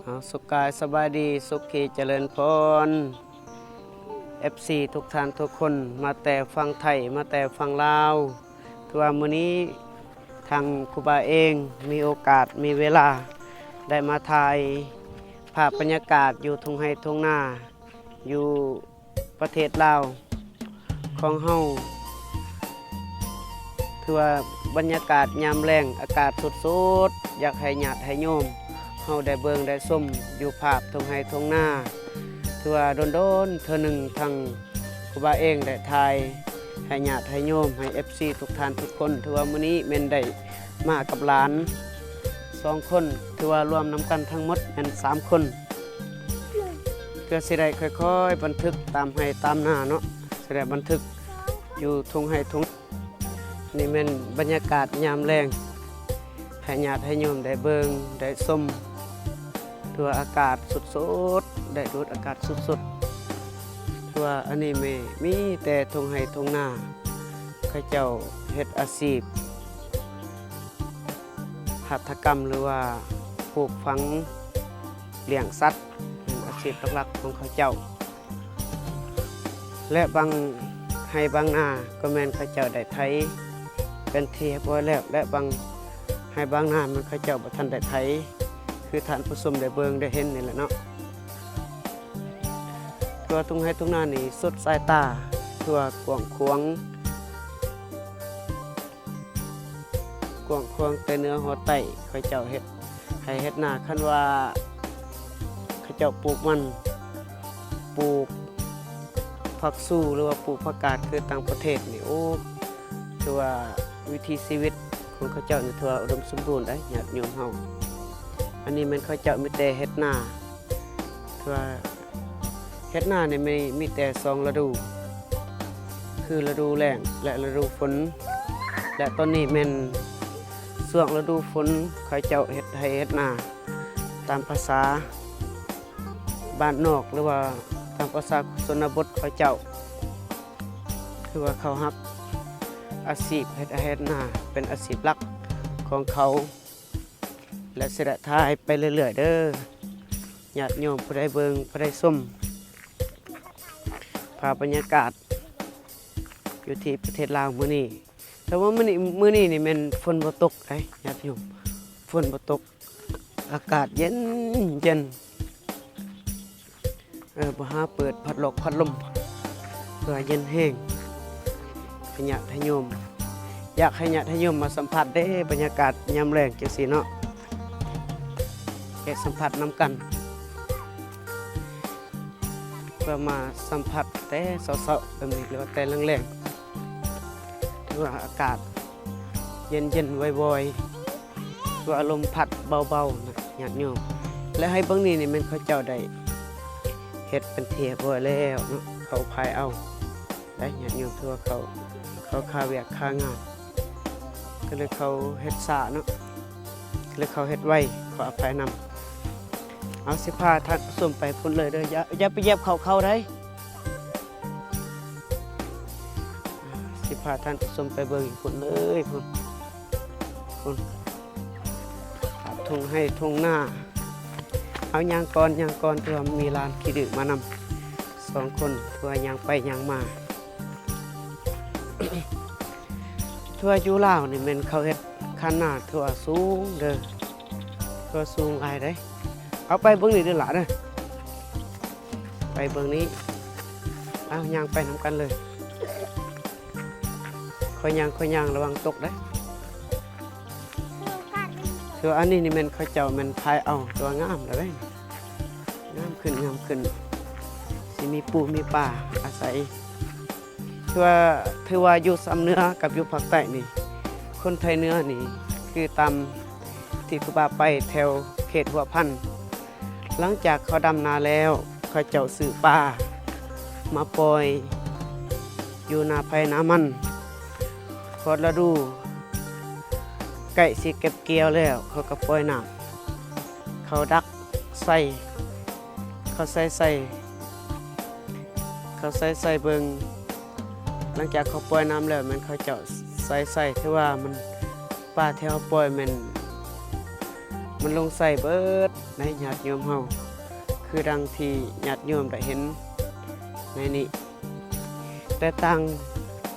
ເອົາ ສຸກກາຍສະບາຍດີ ສຸຂີຈະເລີນພອນ ເອັຟຊີທຸກທ່ານທຸກຄົນ ມາແຕ່ຝັ່ງໄທ ມາແຕ່ຝັ່ງລາວ. ຖືວ່າມື້ນີ້ທາງຄູບາເອງມີໂອກາດ ມີເວລາ ໄດ້ມາຖ່າຍພາບບັນຍາກາດຢູ່ທົ່ງໄຮ່ທົ່ງນາ ຢູ່ ປະເທດລາວຂອງເຮົາ. ຖືວ່າບັນຍາກາດຍາມແລງ ອາກາດສົດໆ ຢາກໃຫ້ຍາດໃຫ້ໂຍມເຮົາໄດ້ເບິ່ງໄດ້ຊົມຢູ່ພາບທົ່ງໄຮ່ທົ່ງນາ. ຖືວ່າດົນໆເທື່ອໜຶ່ງ ທາງຄູບາເອງໄດ້ຖ່າຍໃຫ້ຍາດໃຫ້ໂຍມ ໃຫ້ເອັຟຊີທຸກທ່ານທຸກຄົນ. ຖືວ່າມື້ນີ້ແມ່ນໄດ້ມາກັບຫຼານສອງຄົນ ຖືວ່າລວມນຳກັນທັງໝົດແມ່ນສາມຄົນ. ເພື່ອຊິໄດ້ຄ່ອຍໆບັນທຶກຕາມໄຮ່ຕາມນາເນາະ ຊິໄດ້ບັນທຶກຢູ່ທົ່ງໄຮ່ທົ່ງ. ນີ້ແມ່ນບັນຍາກາດຍາມແລງ ໃຫ້ຍາດໃຫ້ໂຍມໄດ້ເບິ່ງໄດ້ຊົມ. ຖືວ່າອາກາດສົດໆ ໄດ້ດູດອາກາດສົດໆ. ຖືວ່າອັນນີ້ແມ່ນມີແຕ່ທົ່ງໄຮ່ທົ່ງນາ ເຂົາເຈົ້າເຮັດອາຊີບ ຫັດຖະກຳ ຫຼືວ່າປູກຝັງ ລ້ຽງສັດ ເປັນອາຊີບຫຼັກໆຂອງເຂົາເຈົ້າ ແລະ ບາງໄຮ່ບາງນາກໍແມ່ນເຂົາເຈົ້າໄດ້ໄຖເປັນທີ່ຮຽບຮ້ອຍແລ້ວ ແລະ ບາງໄຮ່ບາງນາແມ່ນເຂົາເຈົ້າບໍ່ທັນໄດ້ໄຖ ຄືທ່ານຜູ້ຊົມໄດ້ເບິ່ງໄດ້ເຫັນນີ້ແຫຼະເນາະ. ທົ່ວທົ່ງໄຮ່ທົ່ງນານີ້ສຸດສາຍຕາ ທົ່ວກວ້າງຂວາງ ກວ້າງຂວາງແຕ່ເໜືອຮອດໃຕ້ ເຂົາເຈົ້າເຮັດໄຮ່ເຮັດນາ. ຄັນວ່າເຂົາເຈົ້າປູກມັນ ປູກຜັກຊູ ຫຼືວ່າປູກຜັກກາດຄືຕ່າງປະເທດນີ້ ໂອ້ ຖືວ່າວິຖີຊີວິດຂອງເຂົາເຈົ້ານີ້ຖືວ່າອຸດົມສົມບູນໄດ໋ ຍາດໂຍມເຮົາ. ອັນນີ້ແມ່ນເຂົາເຈົ້າມີແຕ່ເຮັດນາ ຄືວ່າເຮັດນານີ້ມີ ມີແຕ່ສອງລະດູ ຄືລະດູແລ້ງ ແລະ ລະດູຝົນ ແລະ ຕອນນີ້ແມ່ນຊ່ວງລະດູຝົນ ເຂົາເຈົ້າເຮັດໄຮ່ເຮັດນາ ຕາມພາສາບ້ານນອກ ຫຼືວ່າຕາມພາສາຊົນນະບົດເຂົາເຈົ້າ ຄືວ່າເຂົາຮັບອາຊີບເຮັດໄຮ່ເຮັດນາ ເປັນອາຊີບຫຼັກຂອງເຂົາ. ແລະ ຊິໄດ້ຖ່າຍໄປເລື້ອຍໆເດີ ຍາດໂຍມຜູ້ໃດເບິ່ງ ຜູ້ໃດຊົມ ພາບບັນຍາກາດຢູ່ທີ່ປະເທດລາວມື້ນີ້. ແຕ່ວ່າມື້ນີ້ ມື້ນີ້ນີ້ແມ່ນຝົນບໍ່ຕົກເດ້ຍາດໂຍມ ຝົນບໍ່ຕົກ ອາກາດເຢັນໆ. ເອີ ບໍ່ຫາເປີດພັດລັອກພັດລົມ ເພື່ອເຢັນແຮງ ໃຫ້ຍາດໃຫ້ໂຍມ ຢາກໃຫ້ຍາດໃຫ້ໂຍມມາສຳຜັດເດ້ ບັນຍາກາດຍາມແລງຈັ່ງຊີ້ເນາະ ໄດ້ສຳຜັດນຳກັນ ເພື່ອມາສຳຜັດແຕ່ເຊົ້າໆແບບນີ້ ຫຼືວ່າແຕ່ແລງໆ ຖືວ່າອາກາດເຢັນໆ ວອຍໆ ຄືວ່າລົມພັດເບົາໆນະຍາດໂຍມ. ແລະ ໄຮ່ເບື້ອງນີ້ນີ້ແມ່ນເຂົາເຈົ້າໄດ້ເຮັດເປັນທີ່ຮຽບຮ້ອຍແລ້ວເນາະ ເຂົາພາຍເອົາໄດ໋ຍາດໂຍມ ຄືວ່າເຂົາ ເຂົາຄາວຽກຄາງານ ກໍເລີຍເຂົາເຮັດຊ້າເນາະ ກໍເລີຍເຂົາເຮັດໄວ ຂໍອະໄພນຳ. ເອົາ ຊິພາທ່ານຜູ້ຊົມໄປພຸ້ນເລີຍເດີ ຢ່າ ຢ່າໄປຢຽບເຂົ້າເຂົາໄດ໋. ຊິພາທ່ານຜູ້ຊົມໄປເບິ່ງຢູ່ພຸ້ນເລີຍ ພຸ້ນ ພຸ້ນ ທົ່ງໄຮ່ທົ່ງນາ. ເອົາ ຍ່າງກ່ອນ ຍ່າງກ່ອນ ເພາະວ່າມີຫຼານຂີ້ດື້ມານຳສອງຄົນ ເພາະວ່າຍ່າງໄປຍ່າງມາ. ເພາະວ່າຢູ່ລາວນີ້ແມ່ນເຂົາເຮັດຄັນນາ ຖືວ່າສູງເດີ ຖືວ່າສູງຫຼາຍເດ້. ເອົາ ໄປເບິ່ງນີ້ເດີຫຼ້າເດີ ໄປເບິ່ງນີ້. ເອົາ ຍ່າງໄປນຳກັນເລີຍ ຄ່ອຍຍ່າງ ຄ່ອຍຍ່າງ ລະວັງຕົກເດ້. ຄືອັນນີ້ນີ້ແມ່ນເຂົາເຈົ້າແມ່ນພາຍເອົາ ແຕ່ວ່າງາມແລ້ວເດ້ ງາມຂຶ້ນ ງາມຂຶ້ນ ຊິມີປູມີປາອາໄສ. ຖືວ່າ ຖືວ່າຢູ່ຊຳເໜືອກັບຢູ່ພາກໃຕ້ນີ້ ຄົນໄທເໜືອນີ້ ຄືຕາມທີ່ຄູບາໄປແຖວເຂດຫົວພັນ ຫຼັງຈາກເຂົາດຳນາແລ້ວ ເຂົາເຈົ້າຊື້ປາມາປ່ອຍຢູ່ນາໃຜນາມັນ. ຮອດລະດູໃກ້ຊິເກັບກ່ຽວແລ້ວ ເຂົາກໍປ່ອຍນ້ຳ ເຂົາດັກໃສ່ ເຂົາໃສ່ໃສ່ ເຂົາໃສ່ໃສ່ເບິ່ງ. ຫຼັງຈາກເຂົາປ່ອຍນ້ຳແລ້ວ ແມ່ນເຂົາເຈົ້າໃສ່ໃສ່ ຖືວ່າມັນ ປາທີ່ເຮົາປ່ອຍແມ່ນ ມັນລົງໃສ່ເບິດໃນຍາດໂຍມເຮົາ ຄືດັ່ງທີ່ຍາດໂຍມໄດ້ເຫັນໃນນີ້. ແຕ່ຕ່າງ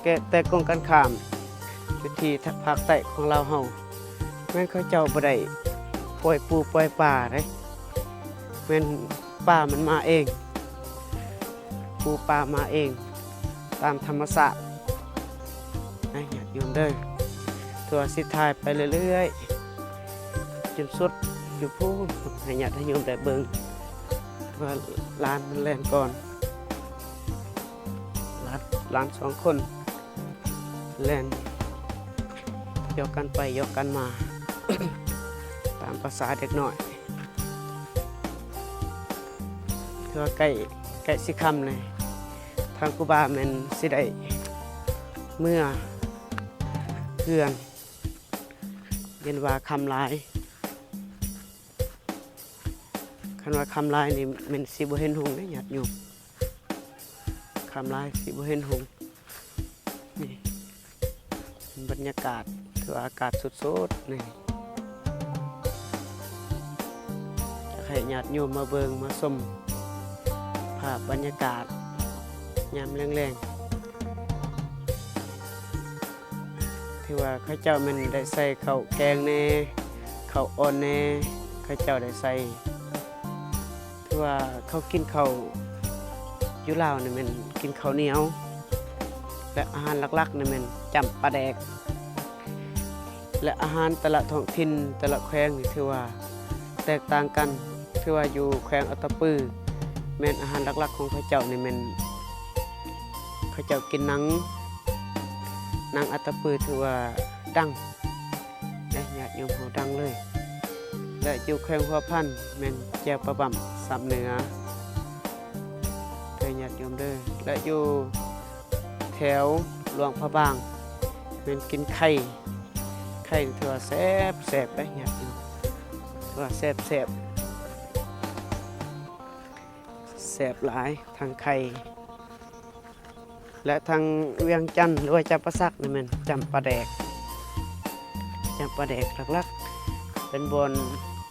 ແຕ່ ແຕ່ກົງກັນຂ້າມ ຢູ່ທີ່ພາກໃຕ້ຂອງລາວເຮົາ ແມ່ນເຂົາເຈົ້າບໍ່ໄດ້ປ່ອຍປູປ່ອຍປາເດ້ ແມ່ນປາມັນມາເອງ ປູປາມາເອງຕາມທຳມະຊາດນະ ຍາດໂຍມເດີ. ຖືວ່າຊິຖ່າຍໄປເລື້ອຍໆ ຈົນສຸດຢູ່ພຸ້ນ ໃຫ້ຍາດໃຫ້ໂຍມໄດ້ເບິ່ງ. ວ່າຫຼານມັນແລ່ນກ່ອນ ຫຼານ ຫຼານສອງຄົນແລ່ນຢອກກັນໄປຢອກກັນມາ ຕາມພາສາເດັກນ້ອຍ. ຖືວ່າໃກ້ ໃກ້ຊິຄ່ຳແລ້ວ ທາງຄູບາແມ່ນຊິໄດ້ເມືອເຮືອນ ຢ້ານວ່າຄ່ຳຫຼາຍ. ຄັນວ່າຄ່ຳຫຼາຍນີ້ແມ່ນຊິບໍ່ເຫັນຮຸ່ງເດ້ຍາດໂຍມ ຄ່ຳຫຼາຍຊິບໍ່ເຫັນຮຸ່ງ. ນີ້ບັນຍາກາດ ຖືວ່າອາກາດສົດໆ ນີ້ ຢາກໃຫ້ຍາດໂຍມມາເບິ່ງມາຊົມພາບບັນຍາກາດຍາມແລງໆ. ຖືວ່າເຂົາເຈົ້າແມ່ນໄດ້ໃສ່ເຂົ້າແກງແດ່ ເຂົ້າອ່ອນແດ່ ເຂົາເຈົ້າໄດ້ໃສ່ ຄືວ່າເຂົາກິນເຂົ້າຢູ່ລາວນີ້ແມ່ນກິນເຂົ້າໜຽວ ແລະ ອາຫານຫຼັກໆນີ້ແມ່ນຈ້ຳປາແດກ ແລະ ອາຫານແຕ່ລະທ້ອງຖິ່ນ ແຕ່ລະແຂວງນີ້ຖືວ່າແຕກຕ່າງກັນ. ຄືວ່າຢູ່ແຂວງອັດຕະປື ແມ່ນອາຫານຫຼັກໆຂອງເຂົາເຈົ້ານີ້ແມ່ນ ເຂົາເຈົ້າກິນໜັງ ໜັງອັດຕະປື ຖືວ່າດັງ ແລະ ຍາດໂຍມເຮົາດັງເລີຍ. ແລະ ຢູ່ແຂວງຫົວພັນແມ່ນແຈ່ວປາບັ້ມຊຳເໜືອເດີຍາດໂຍມເດີ. ແລະ ຢູ່ແຖວຫຼວງພະບາງແມ່ນກິນໄຂ່ ໄຂ່ຖືວ່າແຊບໆ ເດີຍາດໂຍມ ຖືວ່າແຊບໆ ແຊບຫຼາຍ ທັງໄຂ່ ແລະ ທາງວຽງຈັນ ຫຼືວ່າຈຳປາສັກນີ້ແມ່ນຈຳປາແດກ ຈຳປາແດກຫຼັກໆ ເປັນບ່ອນ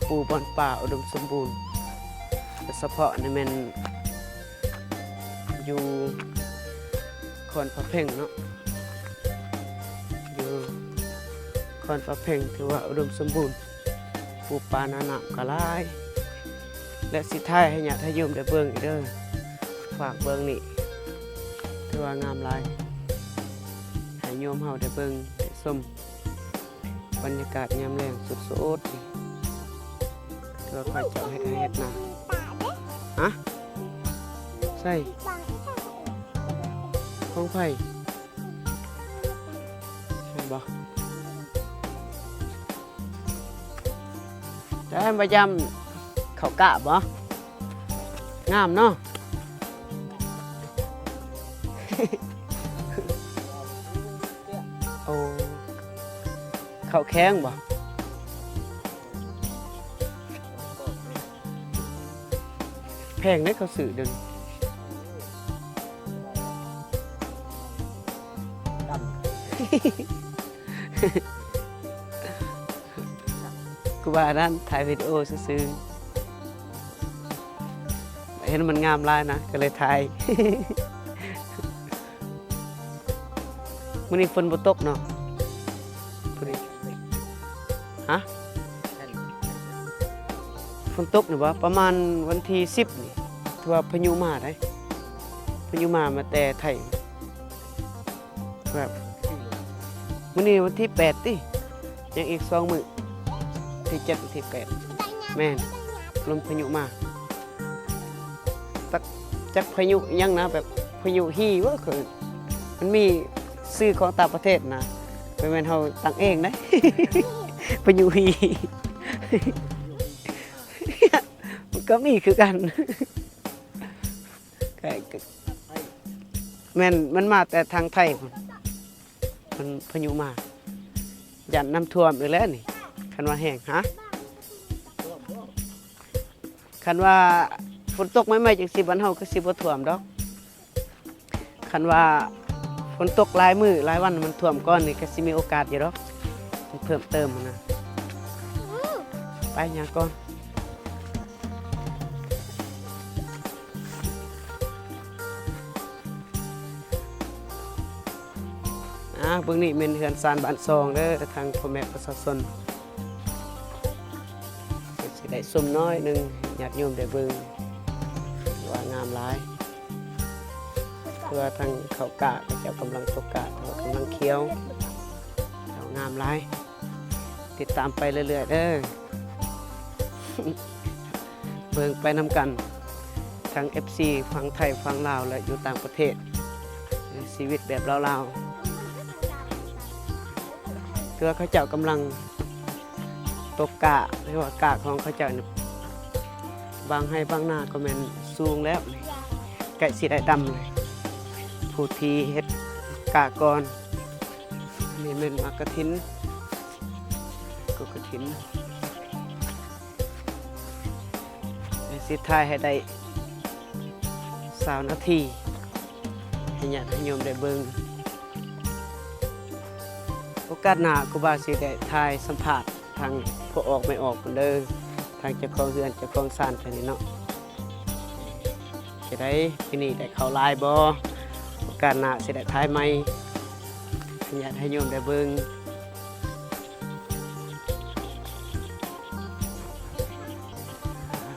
ປູບ່ອນປາອຸດົມສົມບູນ. ໂດຍສະເພາະນີ້ແມ່ນຢູ່ຄອນພະເພັງເນາະ ຢູ່ຄອນພະເພັງຖືວ່າອຸດົມສົມບູນ. ປູປາໜ້ານ້ຳກໍຫຼາຍ ແລະ ຊິຖ່າຍໃຫ້ຍາດໃຫ້ໂຍມໄດ້ເບິ່ງອີກເດີ. ຝາກເບິ່ງນີ້ ຖືວ່າງາມຫຼາຍ ໃຫ້ໂຍມເຮົາໄດ້ເບິ່ງໄດ້ຊົມບັນຍາກາດຍາມແລງສົດໆ ນີ້ ຄືວ່າເຂົາເຈົ້າເຮັດໄຮ່ເຮັດນາ. ຮະ? ໃສ່ ຂອງໃຜ? ແມ່ນບໍ່? ແຕ່ມາຢາມເຂົ້າກະບໍ່? ງາມເນາະ. ໂອ້ ເຂົ້າແຂງບໍ່? ແພງເດ້ເຂົ້າຊື້ດຽວນີ້. ຄືວ່ານັ້ນ ຖ່າຍວິດີໂອຊື່ໆ ເຫັນມັນງາມຫຼາຍນະ ກໍເລີຍຖ່າຍ. ມື້ນີ້ຝົນບໍ່ຕົກເນາະ ພຸ້ນ. ຮະ? ຝົນຕົກນີ້ບໍ່? ປະມານວັນທີສິບນີ້ ຖືວ່າພາຍຸມາໄດ໋ ພາຍຸມາ ມາແຕ່ໄທ. ແບບ ມື້ນີ້ວັນທີແປດຕິ ຍັງອີກສອງມື້ ທີເຈັດ ທີແປດ ແມ່ນ ລົມພາຍຸມາ. ຈັກ ຈັກພາຍຸອີ່ຫຍັງນະ ແບບພາຍຸຮີບໍ່ ຄືມັນມີຊື່ຂອງຕ່າງປະເທດນະ ບໍ່ແມ່ນເຮົາຕັ້ງເອງເດ້ ພາຍຸຮີ ມັນກໍມີຄືກັນ. ກໍ ກໍ ແມ່ນ ມັນມາແຕ່ທາງໄທພຸ້ນ ມັນພາຍຸມາ ຢ້ານນ້ຳຖ້ວມອີກແລ້ວນີ້ ຄັນວ່າແຫ້ງ. ຮະ? ຄັນວ່າຝົນຕົກໃໝ່ໆ ຈັ່ງຊີ້ ບ້ານເຮົາກໍຊິບໍ່ຖ້ວມດອກ. ຄັນວ່າຝົນຕົກຫຼາຍມື້ຫຼາຍວັນ ມັນຖ້ວມກ່ອນນີ້ ກໍຊິມີໂອກາດຢູ່ດອກ ເພີ່ມເຕີມຫັ້ນນະ. ໄປຍ່າງກ່ອນ. ອ່າ ເບິ່ງນີ້ແມ່ນເຮືອນຊານບ້ານຊ່ອງເດີ ທາງພໍ່ແມ່ປະຊາຊົນ ຊິໄດ້ຊົມໜ້ອຍໜຶ່ງ ຍາດໂຍມໄດ້ເບິ່ງ ວ່າງາມຫຼາຍ. ເພື່ອທາງເຂົ້າກ້າ ເຂົາເຈົ້າກຳລັງຕົກກ້າ ເຂົາກຳລັງຂຽວ ງາມຫຼາຍ. ຕິດຕາມໄປເລື້ອຍໆເດີ ເບິ່ງໄປນຳກັນ ທັງເອັຟຊີຝັ່ງໄທ ຝັ່ງລາວ ແລະ ຢູ່ຕ່າງປະເທດ ໃນຊີວິດແບບລາວໆ ເທື່ອເຂົາເຈົ້າກຳລັງຕົກກ້າ ຫຼືວ່າກ້າຂອງເຂົາເຈົ້ານີ້ ບາງໄຮ່ບາງນາກໍແມ່ນສູງແລ້ວ ໃກ້ຊິໄດ້ດຳແລ້ວ ຜູ້ທີ່ເຮັດກ້າກ່ອນ. ນີ້ແມ່ນໝາກກະຖິນ ກົກກະຖິນ ແລະ ຊິຖ່າຍໃຫ້ໄດ້ຊາວນາທີ ໃຫ້ຍາດໃຫ້ໂຍມໄດ້ເບິ່ງ. ໂອກາດໜ້າ ຄູບາຊິໄດ້ຖ່າຍສຳພາດທາງພໍ່ອອກແມ່ອອກພຸ້ນເດີ ທາງເຈົ້າຂອງເຮືອນເຈົ້າຂອງຊານເພິ່ນນີ້ເນາະ. ຈະໄດ້ ປີນີ້ໄດ້ເຂົ້າຫຼາຍບໍ່? ໂອກາດໜ້າຊິໄດ້ຖ່າຍໃໝ່ ໃຫ້ຍາດໃຫ້ໂຍມໄດ້ເບິ່ງ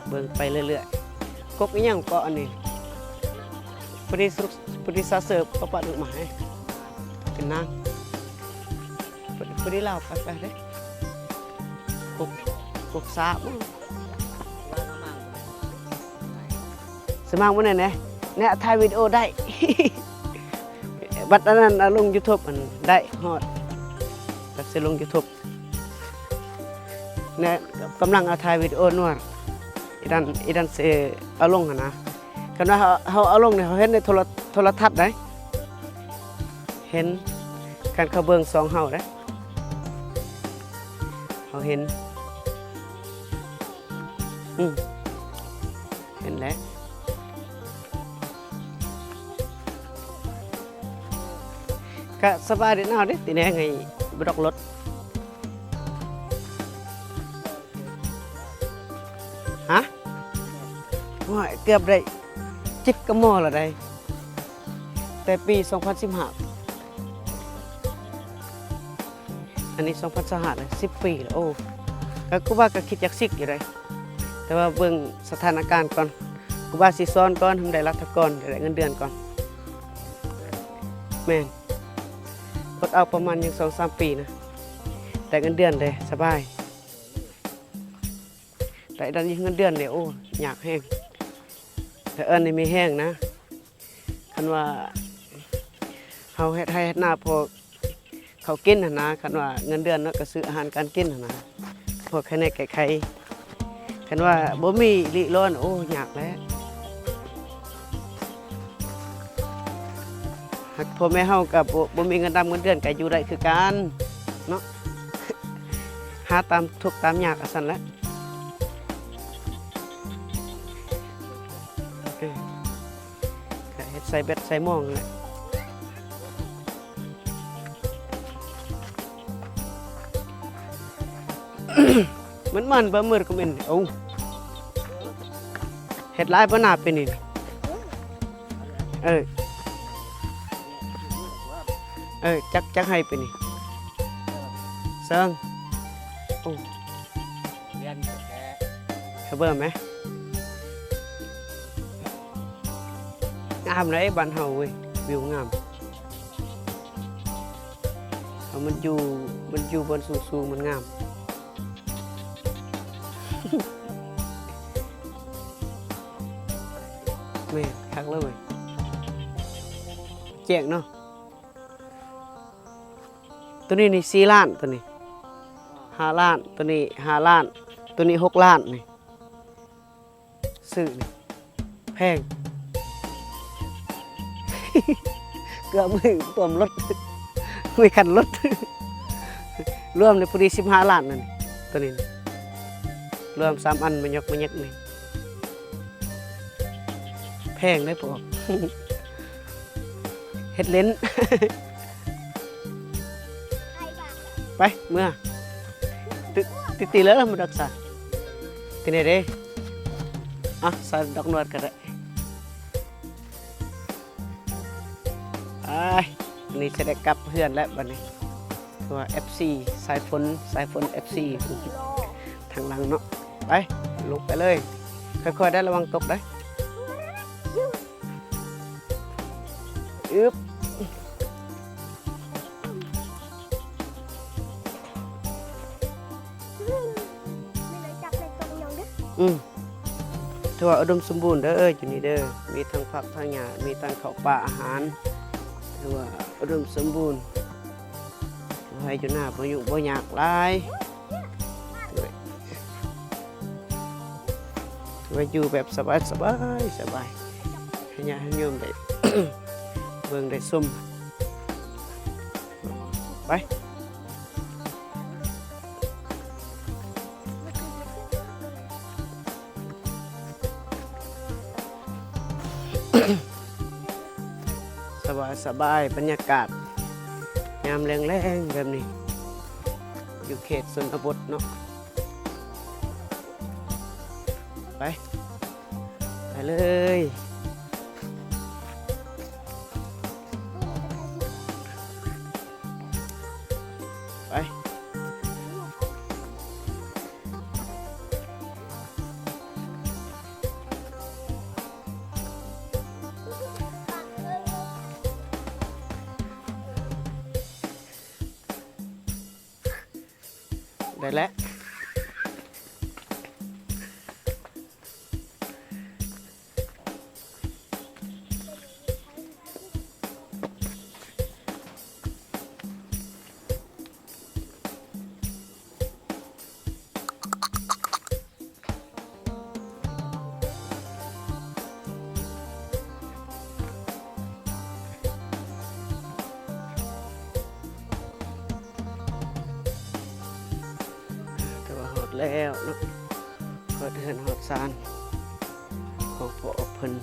ເບິ່ງໄປເລື້ອຍໆ. ກົກອີ່ຫຍັງເກາະອັນນີ້? ຜູ້ທີ່ ຜູ້ທີ່ສະເສີບກໍປະລູກໝາຍ ເປັນນາງ ຜູ້ ຜູ້ທີ່ລາວໄປ ໄປເດ້. ກົກ ກົກສາບ ສະໝາກບໍ່ແນ່ ແນ່ ຖ່າຍວິດີໂອໄດ້ ບັດອັນນັ້ນ ເອົາລົງຢູທູບ ອັນ ໄດ້ຮອດ ກໍຊິລົງຢູທູບ ແນ່ ກຳລັງເອົາຖ່າຍວິດີໂອນວດ ອີ່ດັນ ອີ່ດັນຊິເອົາລົງຫັ້ນນະ. ຄັນວ່າເຮົາ ເຮົາເອົາລົງນີ້ ເຮົາເຫັນໃນໂທລະ ໂທລະທັດໄດ໋ ເຫັນ ຄັນເຂົາເບິ່ງຊ່ອງເຮົາເດ້ ເຮົາເຫັນ ອືມ ເຫັນແຫຼະ ກະສະບາຍດີນາວເດ້ ຕິແນງໃຫ້ບລັອກລົດ ຮະ? ໂອ້ຍ ເກືອບໄດ້ເຈັດກະໝໍລະໄດ໋ ແຕ່ປີສອງພັນສິບຫ້າ ອັນນີ້ສອງພັນຊາວຫ້າ ສິບປີລະ. ໂອ້ ກະຄູບາກະຄິດຢາກສິກຢູ່ເດ້ ແຕ່ວ່າເບິ່ງສະຖານະການກ່ອນ ຄູບາຊິສອນກ່ອນ ໃຫ້ມັນໄດ້ລັດຖະກອນ ໄດ້ເງິນເດືອນກ່ອນ. ແມ່ນ ອົດເອົາປະມານຍັງສອງສາມປີນະ ໄດ້ເງິນເດືອນເດ້ ສະບາຍ. ໄດ້ ໄດ້ເງິນເດືອນເດ້ ໂອ້ ຍາກແຮງ ແຕ່ເອີ້ນໃຫ້ມີແຮງນະ. ຄັນວ່າເຮົາເຮັດໄຮ່ເຮັດນາພໍເຂົ້າກິນຫັ້ນນະ ຄັນວ່າເງິນເດືອນເນາະ ກໍຊື້ອາຫານການກິນຫັ້ນນະ ພໍໄຂແໜ້ໄຂໄຂ. ຄັນວ່າບໍ່ມີອີ່ຫຼີລ້ອນ ໂອ້ ຍາກແຫຼະ. ຫາກພໍ່ແມ່ເຮົາກໍບໍ່ ບໍ່ມີເງິນດຳເງິນເດືອນ ກໍຢູ່ໄດ້ຄືກັນເນາະ ຫາຕາມທຸກຕາມຍາກ ວ່າຊັ້ນແຫຼະ. ເອີ ກະເຮັດໃສ່ແບັດໃສ່ໝອງແຫຼະ. ມັນ ມັນບໍ່ມືດກໍແມ່ນ. ໂອ້ ເຮັດຫຼາຍບໍ່ນາປີນີ້? ເອີ ເອີ ຈັກ ຈັກໄຮ່ປີນີ້? ເຊິ່ງ ໂອ້ ເບິ່ງແມ ງາມເດ້ບ້ານເຮົາເວີຍ ວິວງາມ. ເອົາ ມັນຢູ່ ມັນຢູ່ບ່ອນສູງໆ ມັນງາມ. ແມ່ນ ຄັກເລີຍ ແຈ້ງເນາະ. ໂຕນີ້ນີ້ສີ່ລ້ານ ໂຕນີ້ຫ້າລ້ານ ໂຕນີ້ຫ້າລ້ານ ໂຕນີ້ຫົກລ້ານນີ້. ຊື້ນີ້ແພງ ເກືອບມືຕົວມລົດ ມີຄັນລົດ ລວມນີ້ພໍດີສິບຫ້າລ້ານນັ້ນ ໂຕນີ້ ລວມສາມອັນມາຍົກມາເຢັກນີ້ ແພງເດ້ພວກ ເຮັດເຫຼັ້ນ ໄປ ເມືອ ຕິ ຕິ ຕິເລີມາດັກສາ ນີ້ເດ້ ອ່ະ ໃສ່ດອກໜວດກໍໄດ້. ໄປ ນີ້ຊິໄດ້ກັບເຮືອນແລ້ວບັດນີ້ ເພາະວ່າເອັຟຊີ ສາຍຝົນ ສາຍຝົນເອັຟຊີ ທາງຫຼັງເນາະ. ໄປ ລົງໄປເລີຍ ຄ່ອຍໆ ໄດ້ ລະວັງຕົກໄດ້. ອຶບ ອືມ ຖືວ່າອຸດົມສົມບູນເດີ ຢູ່ນີ້ເດີ ມີທັງຜັກທັງຫຍ້າ ມີທັງເຂົ້າປາອາຫານ ຖືວ່າອຸດົມສົມບູນ ຢູ່ໄຮ່ຢູ່ນາບໍ່ຫຍຸ້ງບໍ່ຍາກຫຼາຍ ຖືວ່າຢູ່ແບບສະບາຍໆ ສະບາຍ ໃຫ້ຍາດໃຫ້ໂຍມໄດ້ເບິ່ງໄດ້ຊົມ ໄປ. ສະບາຍໆ ບັນຍາກາດຍາມແລງໆ ແບບນີ້ ຢູ່ເຂດຊົນນະບົດເນາະ. ໄປ ໄປເລີຍ ໄປ. ໄດ້ແລ້ວ. ແຕ່ວ່າຮອດແລ້ວເນາະ ຮອດເຮືອນຮອດຊານຂອງພໍ່ອອກເພິ່ນ.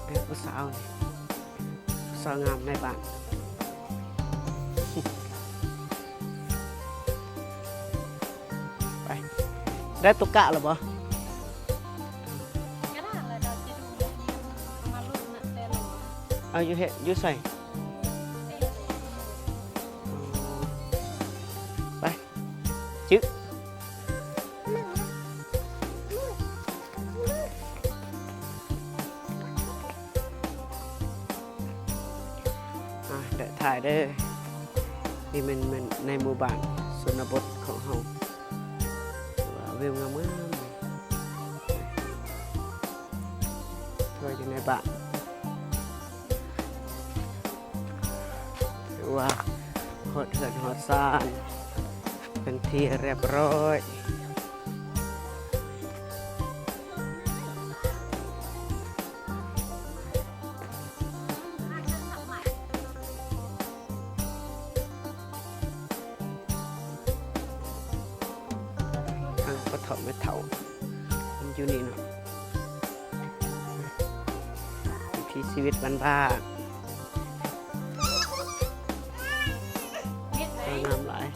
ເປັນຜູ້ສາວນີ້ ຜູ້ສາວງາມໃນບ້ານ. ໄປ ໄດ້ໂຕກະແລ້ວບໍ່? ກະໄດ້ແລ້ວ ດອກຈິດູ ມາລຸ້ນນະ ແຕ່ລົງ ເອົາ ຢູ່ເຮັດ ຢູ່ໃສ? ອໍ ໄປ ຈຶ ອ່າ ເດີ ຖ່າຍເດີ ນີ້ແມ່ນ ແມ່ນໃນໝູ່ບ້ານຊົນນະບົດຂອງເຮົາ ວ່າວິວງາມໆ ເພາະວ່າຢູ່ໃນບ້ານ ຖືວ່າຮອດເຮືອນຮອດຊານເປັນທີ່ຮຽບຮ້ອຍ. ທາງພໍ່ເຖົ້າແມ່ເຖົ້າ ເພິ່ນຢູ່ນີ້ເນາະ ວິຖີຊີວິດບ້ານໆ ສວຍງາມຫຼາຍ.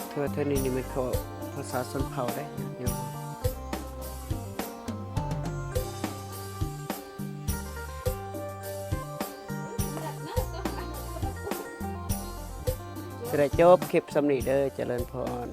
ເທື່ອ ເທື່ອນີ້ນີ້ແມ່ນເຂົາ ພາສາຊົນເຜົ່າເດ້ ໂຍມ. ຈະໄດ້ຈົບຄລິບສ່ຳນີ້ເດີ ຈະເລີນພອນ.